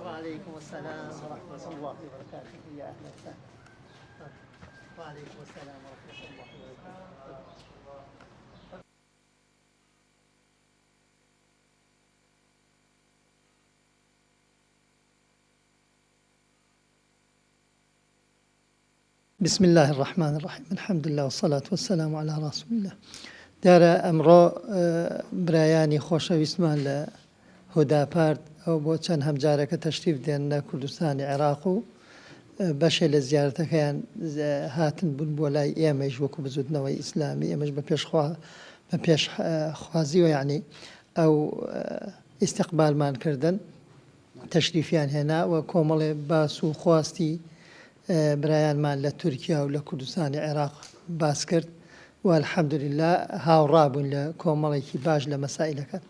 وعليكم السلام ورحمة الله وبركاته يا أهلا وسهلا وعليكم السلام ورحمة الله وبركاته. بسم اللە الرحمن الرحیم الحمدللە والصلاة والسلام علی رسول اللە دیارە ئەمڕۆ برایانی خۆشەویستمان لە هوداپارت ئەو بۆ چەند هەمجارەکە تەشریف دێننە کوردستانی عێراق و بەشێ لە زیارەتەکەیان هاتن بوون بۆ لای ئێمەیش وەکو بزوتنەوەی ئیسلامی ئێمەش بە پێشخوا بە پێش خوازیوە یعنی ئەو ئیستقبالمان کردن تەشریفیان هێنا و کۆمەڵێ باس و خواستی برایانمان لە تورکیا و لە کوردستانی عێراق باس کرد و الحمدللە هاوڕا بووین لە کۆمەڵێکی باش لە مەسائیلەکان.